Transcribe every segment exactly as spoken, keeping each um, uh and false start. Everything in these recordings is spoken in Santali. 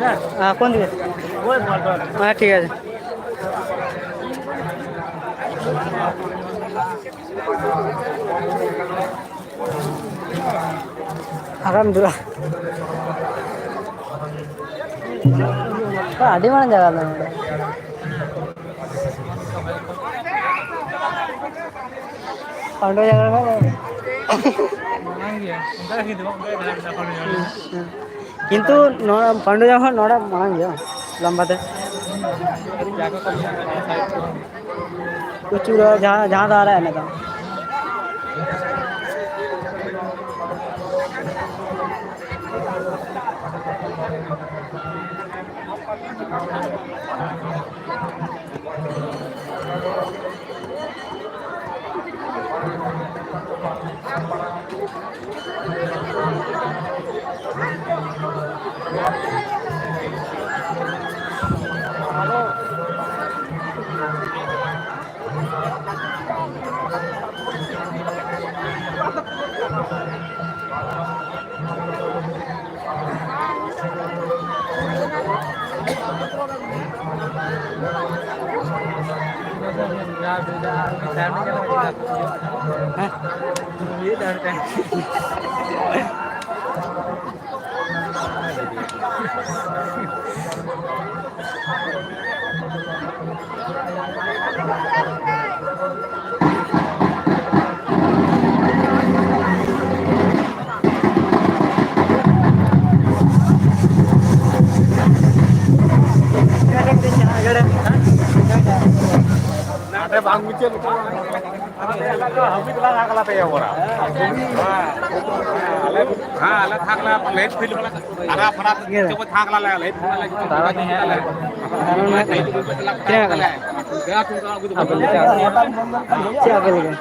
ᱦᱮᱸ, ᱯᱷᱳᱱ ᱫᱤᱵᱮ᱾ ᱦᱮᱸ, ᱴᱷᱤᱠ ᱟᱪᱷᱮ᱾ ᱟᱨᱟᱢ ᱫᱩᱨᱟ᱾ ᱟᱹᱰᱤ ᱢᱟᱨᱟᱝ ᱡᱟᱭᱜᱟ ᱫᱚ ᱱᱚᱰᱮ᱾ ᱯᱟᱺᱰᱩ ᱡᱟᱭᱜᱟ ᱫᱚ᱾ ᱢᱟᱨᱟᱝ ᱜᱮᱭᱟ᱾ ᱚᱱᱠᱟ ᱜᱮ ᱫᱚ, ᱚᱱᱠᱟ ᱜᱮ ᱫᱚ, ᱯᱟᱺᱰᱩ ᱡᱟᱭᱜᱟ ᱫᱚ᱾ ᱦᱩᱸ, ᱦᱩᱸ᱾ ᱠᱤᱱᱛᱩ ᱱᱚᱣᱟ ᱯᱟᱺᱰᱩ ᱡᱟᱭᱜᱟ ᱠᱷᱚᱱ ᱱᱚᱰᱮ ᱢᱟᱨᱟᱝ ᱜᱮᱭᱟ, ᱞᱟᱢᱵᱟ ᱛᱮ᱾ ᱡᱟᱭᱜᱟ ᱠᱚ ᱢᱮᱱᱟᱜᱼᱟ, ᱥᱟᱭᱤᱰ ᱠᱚ᱾ ᱩᱪᱩ ᱨᱮ ᱡᱟᱦᱟᱸ, ᱡᱟᱦᱟᱸ ᱫᱚ ᱟᱨᱟᱜ ᱮᱱᱟ ᱫᱚ᱾ ᱦᱟᱸᱰᱮ ᱵᱟᱝ ᱢᱩᱪᱟᱹᱫ ᱦᱟᱹᱵᱤᱡ ᱵᱟᱝ ᱟᱠᱟᱞᱟ ᱯᱮᱭᱟ ᱵᱚᱨᱟ᱾ ᱦᱮᱸ, ᱟᱞᱮ ᱛᱷᱟᱠᱞᱟ ᱞᱮᱴ ᱯᱷᱤᱞ ᱵᱟᱞᱟ ᱟᱨᱟ ᱯᱷᱟᱨᱟ ᱤᱭᱟᱹ᱾ ᱡᱚᱠᱷᱚᱱ ᱛᱷᱟᱠᱞᱟ ᱞᱮ ᱞᱮᱴ ᱯᱷᱤᱞ ᱵᱟᱞᱟ ᱛᱟᱨᱟ ᱫᱤᱱ ᱦᱮᱡ ᱞᱮᱱᱟ᱾ ᱛᱤᱱᱟᱹᱜ ᱠᱟᱱᱟ? ᱪᱮᱫ ᱟᱯᱮ ᱞᱟᱹᱜᱤᱫ?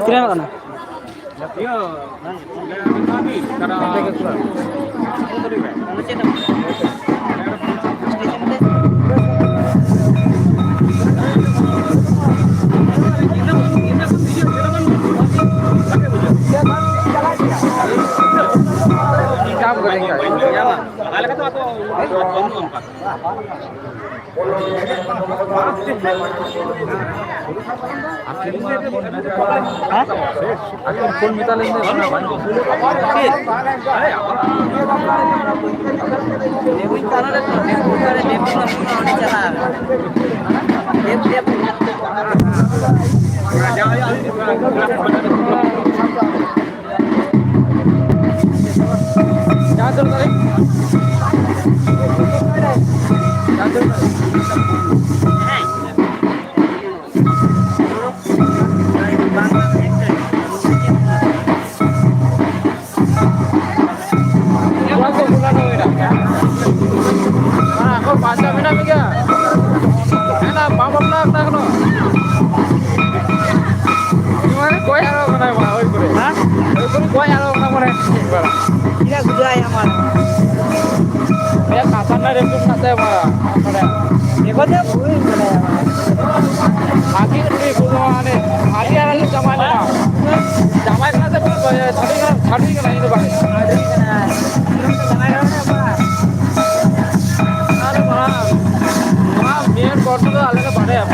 ᱛᱤᱱᱟᱹᱜ ᱠᱟᱱᱟ? ᱤᱭᱟᱹ, ᱟᱯᱮ ᱜᱮ ᱠᱚᱨᱟᱣ᱾ ᱦᱮᱸ? ᱟᱨ ᱯᱷᱳᱱ ᱢᱮᱛᱟ ᱞᱮᱱ ᱫᱚ ᱚᱱᱟ ᱵᱟᱝ ᱟᱸᱡᱚᱢ᱾ ᱪᱮᱫ? ᱟᱨᱮ ᱟᱵᱟᱨ ᱫᱮᱵᱩᱧ ᱛᱟᱞᱟ ᱨᱮ ᱛᱚ, ᱫᱮᱵᱩ ᱛᱟᱞᱟ ᱨᱮ ᱫᱮᱵᱩ ᱵᱟᱹᱵᱩ ᱚᱸᱰᱮ ᱪᱟᱞᱟᱣ ᱠᱟᱱᱟ᱾ ᱫᱮᱵᱩ, ᱫᱮᱵᱩ᱾ ᱡᱟᱦᱟᱸ ᱫᱚ ᱛᱟᱹᱞᱤᱧ, ᱡᱟᱦᱟᱸ ᱫᱚ ᱛᱟᱹᱞᱤᱧ᱾ ᱚᱲᱟᱜ ᱠᱚ ᱵᱚᱸᱜᱟ ᱠᱚ ᱢᱮᱱᱟᱜ ᱜᱮᱭᱟ᱾ ᱦᱮᱸ, ᱟᱠᱚ ᱵᱟᱧᱪᱟᱣ ᱢᱮᱱᱟᱜ ᱢᱮᱜᱮᱭᱟ᱾ ᱦᱮᱸ, ᱱᱟ, ᱵᱟᱢ ᱵᱟᱯᱞᱟ ᱟᱠᱟᱱᱟ ᱮᱠᱷᱚᱱᱚ? ᱱᱚᱣᱟ ᱨᱮ ᱜᱚᱡ ᱟᱨᱚ ᱠᱟᱱᱟᱭ ᱵᱟ, ᱦᱳᱭ ᱠᱚᱨᱮ᱾ ᱦᱮᱸ? ᱦᱳᱭ ᱠᱚᱨᱮ ᱜᱚᱡ ᱟᱨᱚ ᱠᱟᱱᱟ ᱢᱟᱱᱮ ᱴᱷᱤᱠ ᱵᱟᱲᱟ᱾ ᱪᱮᱫᱟᱜ ᱜᱩᱡᱩᱜ ᱟᱭ ᱟᱢᱟᱜ? ᱩᱱᱤᱭᱟᱜ ᱠᱟᱛᱷᱟ ᱨᱮᱱᱟᱜ ᱨᱮᱯᱷᱟᱨᱮᱱᱥ ᱢᱮᱱᱟᱜ ᱛᱟᱭᱟ ᱵᱟ, ᱵᱟᱲᱟᱭᱟ᱾ ᱮᱠᱷᱚᱱ ᱫᱚ ᱵᱟᱹᱧ ᱵᱟᱲᱟᱭᱟ᱾ ᱟᱹᱰᱤ ᱟᱹᱰᱤ ᱵᱩᱡᱷᱟᱹᱣᱟ, ᱦᱟᱱᱮ ᱟᱹᱰᱤ ᱟᱨᱟᱜ ᱡᱟᱢᱟᱭ ᱞᱮᱱᱟ᱾ ᱡᱟᱢᱟᱭ ᱠᱟᱱᱟ ᱥᱮ ᱵᱟᱝ? ᱪᱷᱟᱹᱰᱣᱤ ᱠᱟᱱᱟ, ᱪᱷᱟᱹᱰᱣᱤ ᱠᱟᱱᱟ, ᱤᱧ ᱫᱚ ᱵᱟᱝ᱾ ᱪᱷᱟᱹᱰᱣᱤ ᱠᱟᱱᱟ᱾ ᱟᱨᱮ ᱵᱟᱝ, ᱱᱚᱣᱟ ᱢᱮᱱ ᱜᱚᱞᱯᱚ ᱫᱚ ᱟᱞᱮ ᱞᱮ ᱵᱟᱰᱟᱭᱟ᱾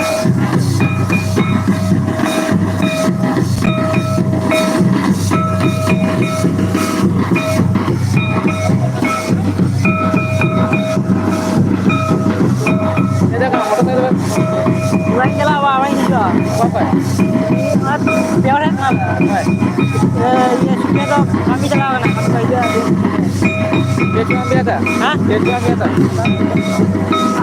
ᱚᱲᱟᱜ ᱤᱧ ᱪᱟᱞᱟᱜᱼᱟ, ᱵᱟᱝ, ᱚᱲᱟᱜ ᱤᱧ ᱦᱤᱡᱩᱜᱼᱟ᱾ ᱚᱠᱟ ᱠᱷᱚᱡ? ᱟᱨ ᱯᱮ ᱦᱚᱲ ᱦᱮᱡ ᱠᱟᱱᱟ ᱞᱮ᱾ ᱚᱠᱚᱭ? ᱮ, ᱤᱭᱟᱹ, ᱥᱩᱠᱷᱤᱭᱟ ᱫᱚ ᱠᱟᱹᱢᱤ ᱪᱟᱞᱟᱣ ᱠᱟᱱᱟ, ᱠᱟᱹᱢᱤ ᱠᱚ ᱦᱤᱡᱩᱜᱼᱟ᱾ ᱪᱮᱫ ᱪᱚ ᱟᱢ ᱞᱟᱹᱭ ᱫᱟ? ᱦᱮᱸ? ᱪᱮᱫ ᱪᱚ ᱟᱢ ᱞᱟᱹᱭ ᱫᱟ?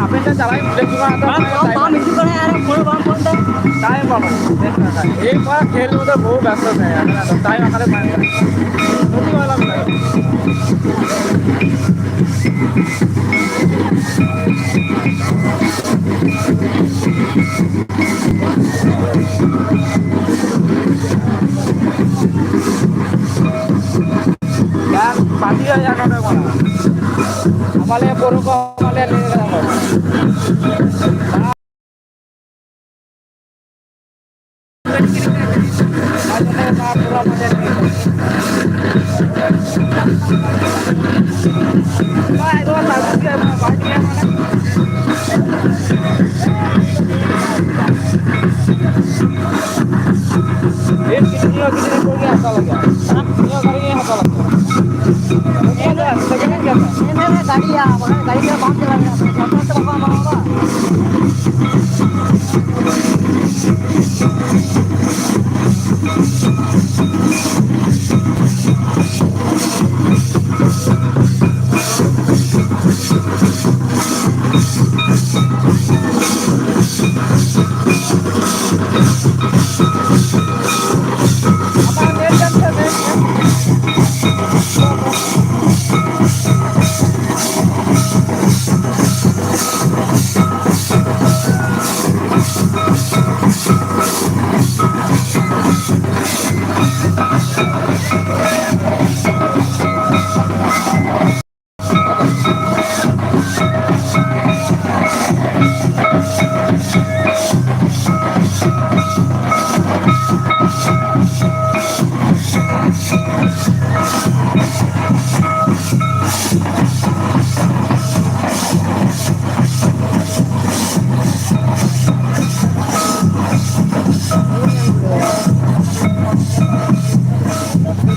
ᱟᱵᱮᱱ ᱫᱚ ᱪᱟᱞᱟᱣ ᱤᱧ ᱵᱩᱡᱷᱟᱹᱣ ᱪᱚ ᱵᱟᱝ, ᱵᱟᱝ, ᱵᱟᱝ, ᱵᱟᱢ ᱦᱤᱡᱩᱜ ᱠᱟᱱᱟ, ᱟᱨ ᱯᱷᱳᱱ ᱵᱟᱢ ᱯᱷᱳᱱ ᱫᱟ᱾ ᱴᱟᱭᱤᱢ ᱵᱟᱹᱱᱩᱜ᱾ ᱮᱭ ᱯᱟᱲᱟ ᱠᱷᱮᱞ ᱢᱚᱫᱽᱫᱷᱮ ᱵᱚᱦᱩ ᱵᱮᱥᱛᱚ ᱛᱟᱦᱮᱸ ᱠᱟᱱᱟ, ᱟᱫᱚ ᱴᱟᱭᱤᱢ ᱚᱠᱟᱨᱮ ᱵᱟᱝ ᱠᱟᱱᱟ᱾ ᱱᱚᱛᱮ ᱵᱟᱝ ᱞᱟᱜᱟᱜ ᱠᱟᱱᱟ᱾ ᱵᱟᱝ, ᱯᱟᱹᱛᱤ ᱦᱩᱭᱩᱜᱼᱟ ᱱᱚᱰᱮ ᱠᱷᱚᱱᱟᱜ᱾ ᱟᱢᱟᱞᱮ ᱯᱩᱨᱩ ᱠᱚ, ᱟᱢᱟᱞᱮ ᱞᱟᱹᱭ ᱠᱟᱫᱟ ᱠᱚ᱾ ᱯᱩᱨᱟ ᱢᱚᱡᱟ ᱜᱮ᱾ ᱵᱟᱭ ᱨᱚᱲ ᱫᱟ, ᱵᱟᱭ ᱧᱮᱞ ᱢᱟᱱᱮ᱾ ᱮᱠ ᱠᱤᱞᱳ, ᱠᱤᱞᱳ ᱠᱚ ᱜᱮ ᱦᱟᱛᱟᱣ ᱞᱟᱜᱟᱜᱼᱟ᱾ ᱱᱤᱭᱟᱹ ᱜᱟᱹᱰᱤ ᱜᱮ ᱦᱟᱛᱟᱣ ᱞᱟᱜᱟᱜᱼᱟ᱾ ᱱᱤᱭᱟᱹ ᱫᱚ ᱥᱮᱠᱮᱱᱰ ᱦᱮᱱᱰ ᱜᱮᱭᱟ ᱛᱚ? ᱦᱮᱸ, ᱦᱮᱸ, ᱜᱟᱹᱰᱤ ᱭᱟ, ᱵᱟᱠᱷᱟᱱ ᱜᱟᱹᱰᱤ ᱛᱮ ᱵᱟᱢ ᱪᱟᱞᱟᱣ ᱫᱟᱲᱮᱭᱟᱜᱼᱟ, ᱡᱚᱛᱚ ᱛᱮ ᱵᱟᱠᱚ ᱮᱢᱟᱢᱟ ᱵᱟᱝ᱾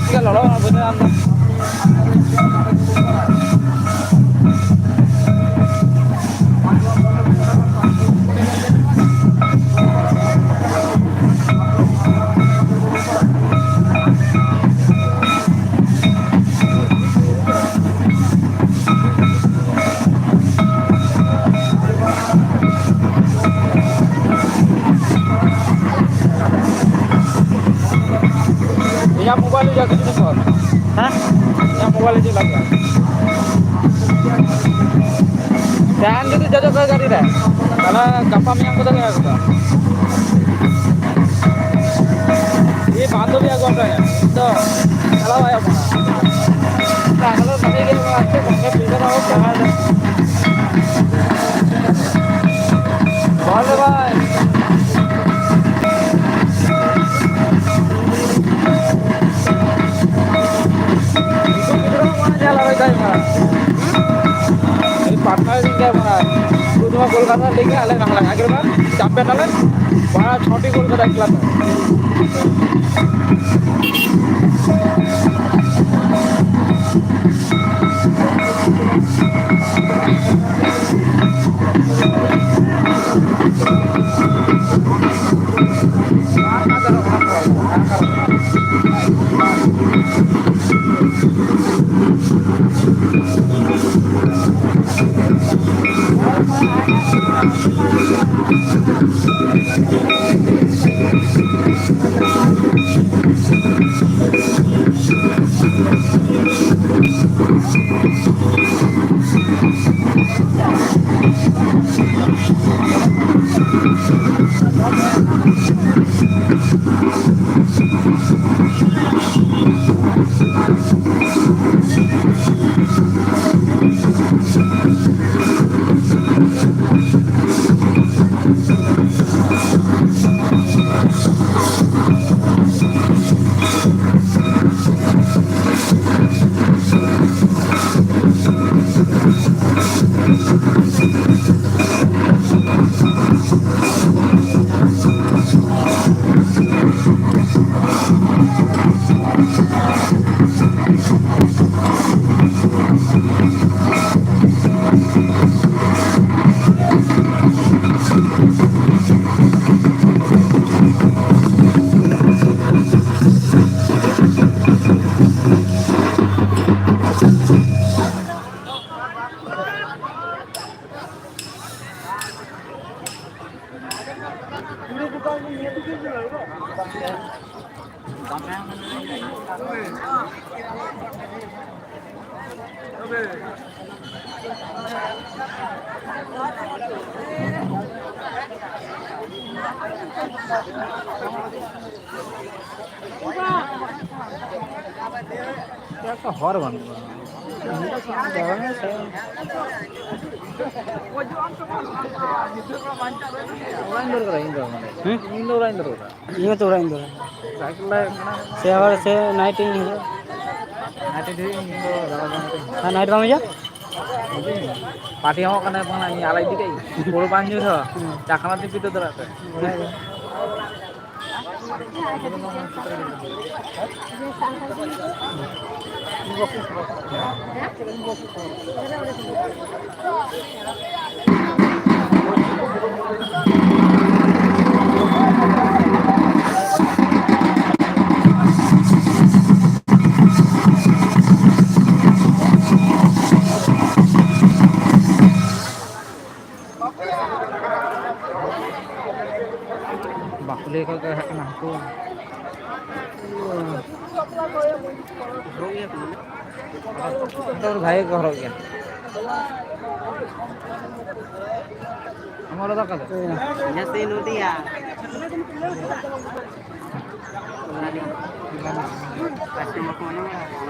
ᱪᱮᱫ ᱞᱚᱞᱚ ᱠᱟᱱᱟ ᱵᱩᱡᱷᱟᱹᱣ ᱧᱟᱢ ᱫᱟ᱾ ᱤᱧᱟᱹᱜ ᱢᱳᱵᱟᱭᱤᱞ ᱨᱮ ᱡᱟ ᱠᱤᱪᱷᱩ ᱫᱤᱱ ᱯᱚᱨ᱾ ᱦᱮᱸ? ᱤᱧᱟᱹᱜ ᱢᱳᱵᱟᱭᱤᱞ ᱨᱮ ᱪᱮᱫ ᱞᱟᱜᱟᱜᱼᱟ? ᱛᱮᱦᱮᱧ ᱡᱩᱫᱤ ᱫᱮᱡᱚᱜ ᱠᱷᱟᱡ ᱜᱟᱹᱰᱤ ᱨᱮ, ᱛᱟᱦᱞᱮ ᱜᱟᱯᱟ ᱢᱮᱭᱟᱝ ᱠᱚᱛᱮ ᱜᱮ ᱟᱹᱜᱩ ᱠᱟᱜᱼᱟ᱾ ᱤᱧ ᱵᱟᱱᱫᱷᱚᱵᱤ ᱟᱹᱜᱩ ᱦᱚᱴᱚ ᱟᱭᱟ᱾ ᱤᱧ ᱫᱚ ᱪᱟᱞᱟᱣ ᱵᱟᱭ ᱦᱩᱭᱩᱜ ᱠᱟᱱᱟ᱾ ᱛᱟᱦᱞᱮ ᱵᱷᱟᱜᱮ ᱜᱮ ᱦᱩᱭᱩᱜᱼᱟ, ᱪᱮᱫ ᱜᱚᱝᱠᱮ ᱯᱩᱭᱥᱟᱹ ᱫᱚ ᱵᱟᱹᱱᱩᱜ ᱛᱟᱢᱟ᱾ ᱵᱷᱟᱜᱮ ᱵᱷᱟᱭ᱾ ᱤᱧ ᱞᱟᱹᱭ ᱵᱟᱲᱟ, ᱥᱩᱫᱷᱩ ᱱᱚᱣᱟ ᱠᱚᱞᱠᱟᱛᱟ ᱞᱤᱜᱽ ᱨᱮ ᱟᱞᱮ ᱵᱟᱝᱞᱟ ᱟᱜᱮᱨ ᱵᱟᱨ ᱪᱟᱢᱯᱤᱭᱟᱱ ᱱᱟᱞᱮ, ᱵᱟᱨᱟ ᱪᱷᱚᱴᱤ ᱜᱳᱞ ᱠᱟᱫᱟ ᱮᱠᱞᱟ ᱛᱮ᱾ ᱦᱚᱨ ᱵᱟᱹᱱᱩᱜᱼᱟ᱾ ᱚᱲᱟᱜ ᱤᱧ ᱫᱚᱦᱚ ᱠᱟᱫᱟ, ᱤᱧ ᱫᱚ ᱢᱟᱱᱮ, ᱦᱩᱸ? ᱤᱧ ᱫᱚ ᱚᱲᱟᱜ ᱤᱧ ᱫᱚᱦᱚ ᱠᱟᱫᱟ᱾ ᱤᱧ ᱦᱚᱸᱛᱚ ᱚᱲᱟᱜ ᱤᱧ ᱫᱚᱦᱚ ᱠᱟᱫᱟ᱾ ᱥᱟᱭᱠᱮᱞ ᱞᱮ ᱥᱮ ᱟᱵᱟᱨ ᱥᱮ ᱱᱟᱭᱤᱴ ᱤᱧ ᱦᱤᱡᱩᱜᱼᱟ᱾ ᱱᱟᱭᱤᱴ ᱤᱧ ᱫᱚ ᱫᱟᱬᱟ ᱵᱟᱲᱟ ᱠᱟᱛᱮ ᱟᱨ ᱱᱟᱭᱤᱴ ᱵᱟᱢ ᱦᱤᱡᱩᱜᱼᱟ? ᱦᱤᱡᱩᱜ ᱤᱧ᱾ ᱯᱟᱴᱤ ᱦᱚᱸ ᱠᱟᱱᱟ ᱵᱟᱝ, ᱤᱧ ᱟᱞᱟᱭ ᱤᱫᱤ ᱠᱟᱜ ᱤᱧ᱾ ᱯᱩᱨᱟᱹ ᱵᱟᱝ ᱧᱩᱨ ᱦᱚᱸ᱾ ᱪᱟᱠᱷᱱᱟ ᱛᱮ ᱯᱤᱛᱟᱹ ᱫᱟᱲᱮᱭᱟᱜ ᱛᱮ᱾ ᱵᱟᱠᱚ ᱞᱟᱹᱭ ᱠᱚ ᱜᱮ ᱦᱮᱡ ᱠᱟᱱᱟ ᱦᱟᱹᱠᱩ᱾ ᱦᱚᱨᱚᱜ ᱜᱮᱭᱟ ᱠᱚ ᱢᱟᱱᱮ? ᱦᱚᱨᱚᱜ ᱫᱚ ᱵᱷᱟᱜᱮ ᱠᱚ ᱦᱚᱨᱚᱜ ᱜᱮᱭᱟ᱾ ᱟᱢᱟᱜ ᱚᱲᱟᱜ ᱫᱚ ᱚᱠᱟ ᱥᱮᱫ? ᱡᱟᱹᱥᱛᱤ ᱱᱚᱫᱤᱭᱟ᱾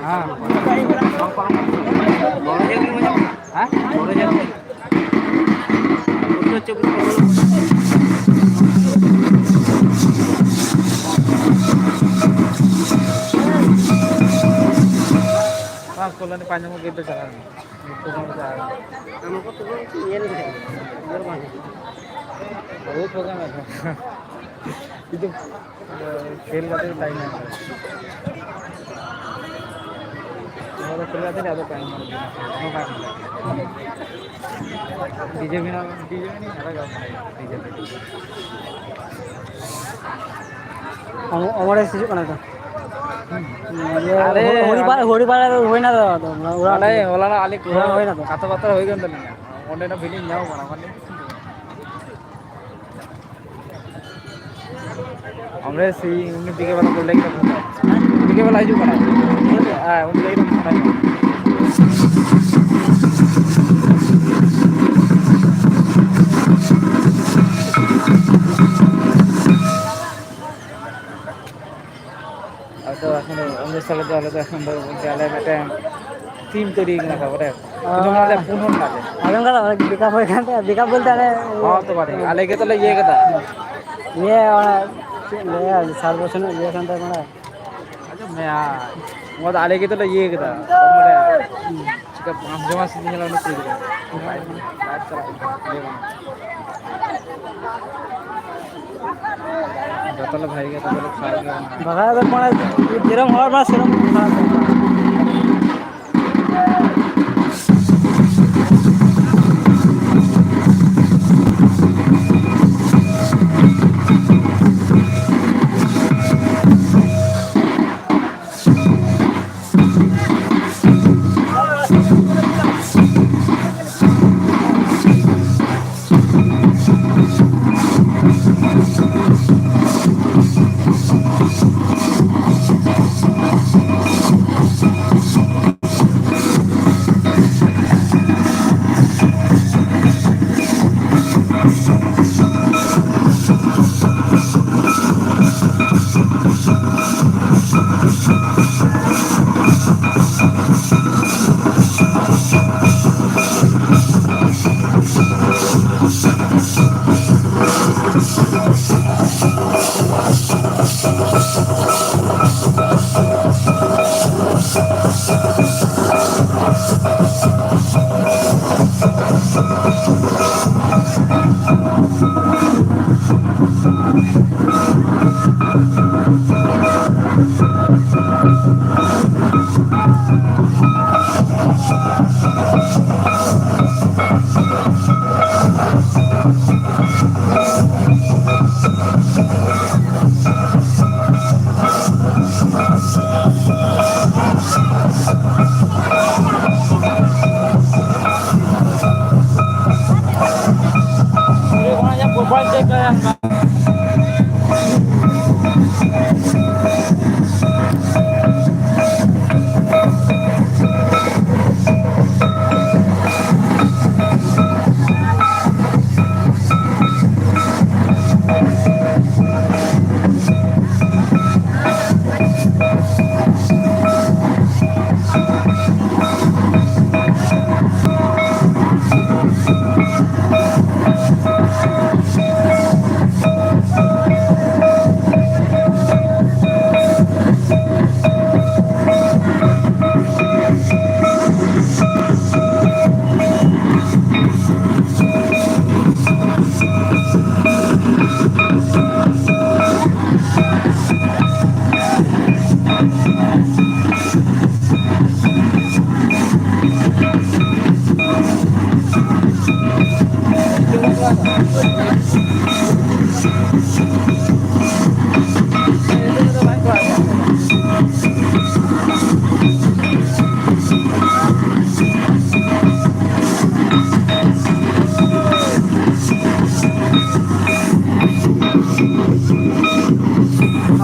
ᱦᱮᱸ᱾ ᱦᱮᱸ? ᱵᱟᱝ, ᱠᱚᱞᱟᱱᱤ ᱯᱟᱸᱪ ᱱᱚᱢᱵᱚᱨ ᱜᱮᱴ ᱫᱚ ᱪᱟᱞᱟᱣ ᱢᱮ᱾ ᱜᱮᱴ ᱫᱚ ᱵᱟᱝ ᱪᱟᱞᱟᱣ ᱢᱮ᱾ ᱟᱢ ᱠᱚ ᱛᱩᱞᱟᱹᱣ ᱧᱮᱞ ᱠᱮᱫᱟ᱾ ᱵᱚᱦᱩᱛ ᱵᱷᱟᱜᱮ ᱢᱮᱱᱟᱜᱼᱟ᱾ ᱠᱤᱱᱛᱩ ᱠᱷᱮᱞ ᱠᱟᱛᱮ ᱫᱚ ᱴᱟᱭᱤᱢ ᱮᱢ ᱠᱟᱱᱟ᱾ ᱱᱚᱣᱟ ᱫᱚ ᱠᱷᱮᱞ ᱠᱟᱛᱮ ᱟᱫᱚ ᱴᱟᱭᱤᱢ ᱮᱢ ᱠᱟᱱᱟ᱾ ᱰᱤᱡᱮ ᱵᱮᱱᱟᱣ, ᱰᱤᱡᱮ ᱵᱮᱱᱟᱣ ᱟᱞᱟᱜᱽ ᱰᱤᱡᱮ ᱵᱮᱱᱟᱣ᱾ ᱚᱢᱚ-, ᱚᱢᱚᱨᱮᱥ ᱦᱤᱡᱩᱜ ᱠᱟᱱᱟ ᱛᱚ? ᱦᱩᱸ᱾ ᱤᱭᱟᱹ, ᱟᱞᱮ ᱦᱚ-, ᱦᱚᱲᱤ ᱯᱟ-, ᱦᱚᱲᱤ ᱯᱟᱲᱟ ᱨᱮ ᱦᱩᱭᱱᱟ ᱛᱚ, ᱟᱫᱚ ᱚᱲᱟᱜ ᱟᱞᱮ ᱨᱮ᱾ ᱦᱚᱞᱟᱱᱚᱜ ᱟᱞᱮ ᱦᱮᱸ, ᱯᱩᱨᱟᱹ ᱦᱩᱭᱱᱟ ᱛᱚ᱾ ᱠᱟᱛᱷᱟ ᱵᱟᱛᱟ ᱦᱩᱭ ᱠᱟᱱ ᱛᱟᱞᱤᱧᱟ᱾ ᱚᱸᱰᱮᱱᱟᱜ ᱵᱷᱤᱰᱤᱧ ᱧᱟᱢ ᱠᱟᱱᱟ, ᱢᱟᱱᱮ ᱚᱢᱨᱮᱥ ᱥᱤ ᱩᱱᱤ ᱫᱤᱜᱮ ᱵᱟᱞᱟ ᱠᱚ ᱞᱟᱹᱭ ᱠᱮᱫᱟ, ᱫᱤᱜᱮ ᱵᱟᱞᱟ ᱦᱤᱡᱩᱜ ᱠᱟᱱᱟ᱾ ᱦᱮᱸ, ᱩᱱᱤ ᱞᱟᱹᱭ ᱠᱮᱫᱟ᱾ ᱟᱫᱚ ᱮᱠᱷᱚᱱ ᱫᱚ ᱩᱱᱤᱥ ᱥᱟᱞ ᱫᱚ ᱟᱞᱮ ᱫᱚ ᱮᱠᱷᱚᱱ ᱫᱚ ᱜᱚᱝᱠᱮ ᱟᱞᱮ ᱢᱤᱫᱴᱮᱝ ᱴᱤᱢ ᱛᱚᱭᱨᱤ ᱠᱟᱱᱟ ᱠᱚ, ᱵᱟᱰᱟᱭᱟᱢ? ᱚ᱾ ᱟᱸᱡᱚᱢ ᱠᱟᱫᱟ ᱯᱩᱱ ᱦᱚᱲ ᱢᱮᱱᱟᱜ ᱞᱮᱭᱟ᱾ ᱟᱸᱡᱚᱢ ᱠᱟᱫᱟ, ᱵᱮᱠᱟᱯ ᱦᱩᱭ ᱠᱟᱱ ᱛᱟᱭᱟ, ᱵᱮᱠᱟᱯ ᱵᱚᱞᱛᱮ ᱟᱞᱮ ᱦᱚᱸ ᱛᱚ ᱵᱟᱲᱟᱭ, ᱟᱞᱮ ᱜᱮᱛᱚ ᱞᱮ ᱤᱭᱟᱹ ᱠᱟᱫᱟ᱾ ᱤᱭᱟᱹ, ᱚᱱᱟ ᱪᱮᱫ ᱤᱧ ᱞᱟᱹᱭᱟ, ᱥᱟᱛ ᱵᱚᱪᱷᱚᱨ ᱨᱮᱱᱟᱜ ᱤᱭᱟᱹ ᱠᱟᱱ ᱛᱟᱭᱟ, ᱢᱟᱱᱮ᱾ ᱟᱸᱡᱚᱢ ᱢᱮ, ᱟᱨ ᱱᱚᱣᱟ ᱫᱚ ᱟᱞᱮ ᱜᱮᱛᱚ ᱞᱮ ᱤᱭᱟᱹ ᱠᱟᱫᱟ᱾ ᱦᱩᱸ᱾ ᱡᱚᱢᱟ ᱥᱤᱫᱤ ᱧᱮᱞᱟ ᱩᱱᱤ ᱠᱩᱲᱤ ᱜᱤᱫᱽᱨᱟᱹ᱾ ᱞᱟᱭᱤᱴ ᱪᱟᱞᱟᱜ ᱠᱟᱱᱟ᱾ ᱡᱚᱛᱚ ᱞᱮ ᱵᱷᱟᱜᱮ ᱜᱮ, ᱛᱚᱵᱮ ᱞᱮ ᱠᱷᱟᱣᱟ ᱜᱮ᱾ ᱵᱟᱠᱷᱟᱡ ᱫᱚ ᱢᱟᱱᱮ ᱡᱮᱨᱚᱠᱚᱢ ᱦᱚᱲ ᱢᱟ ᱥᱮᱨᱚᱠᱚᱢ ᱠᱷᱟᱨᱟᱯ᱾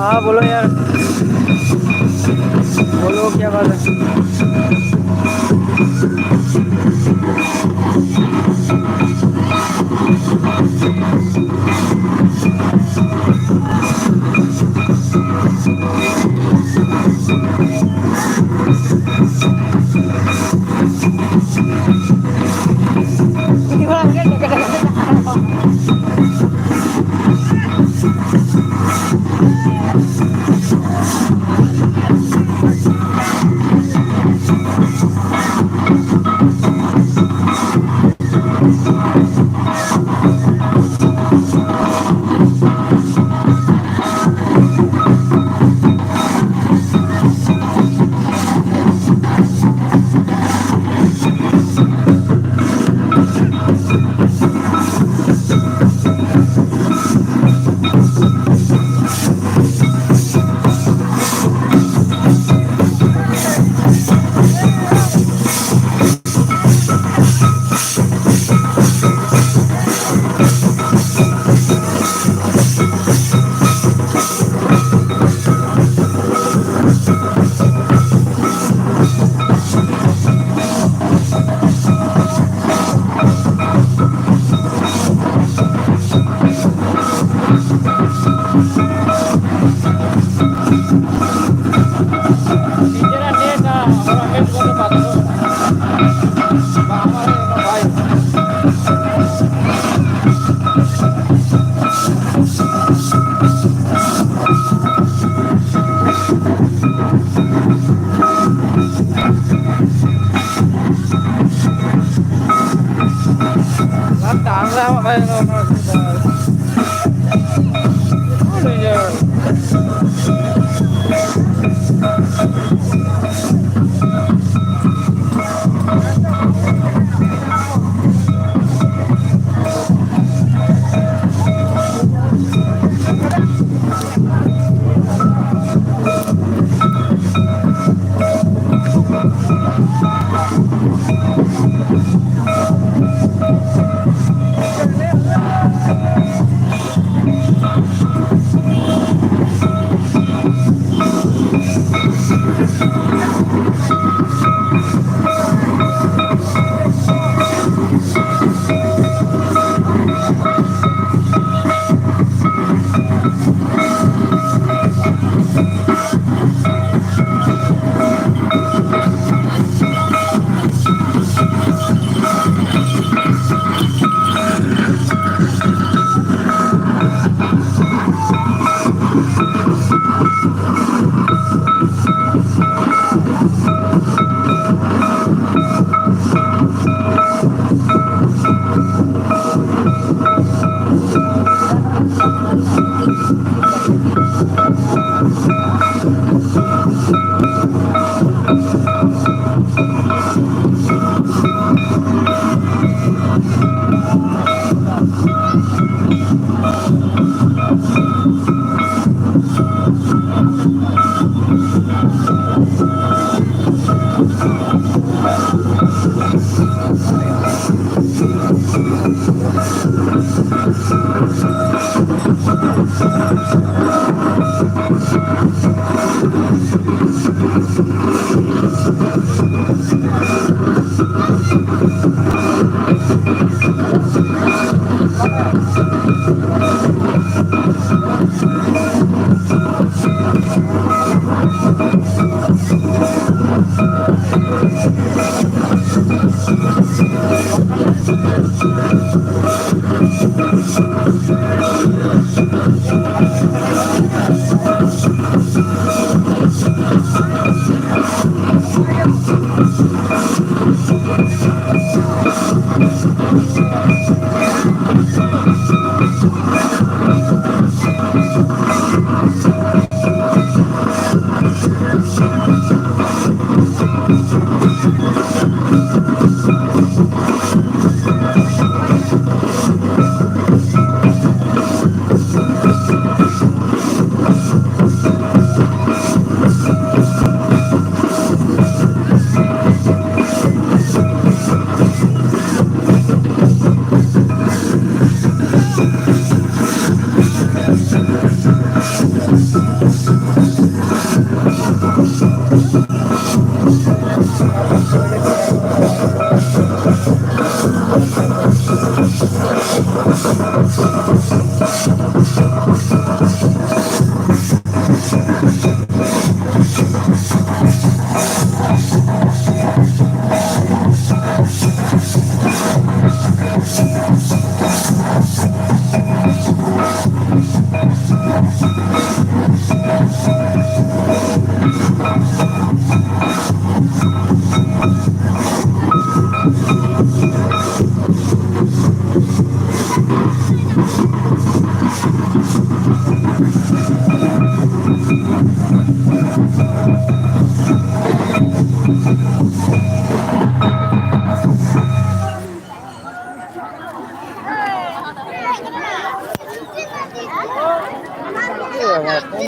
हाँ, बोलो यार। बोलो, क्या बात है?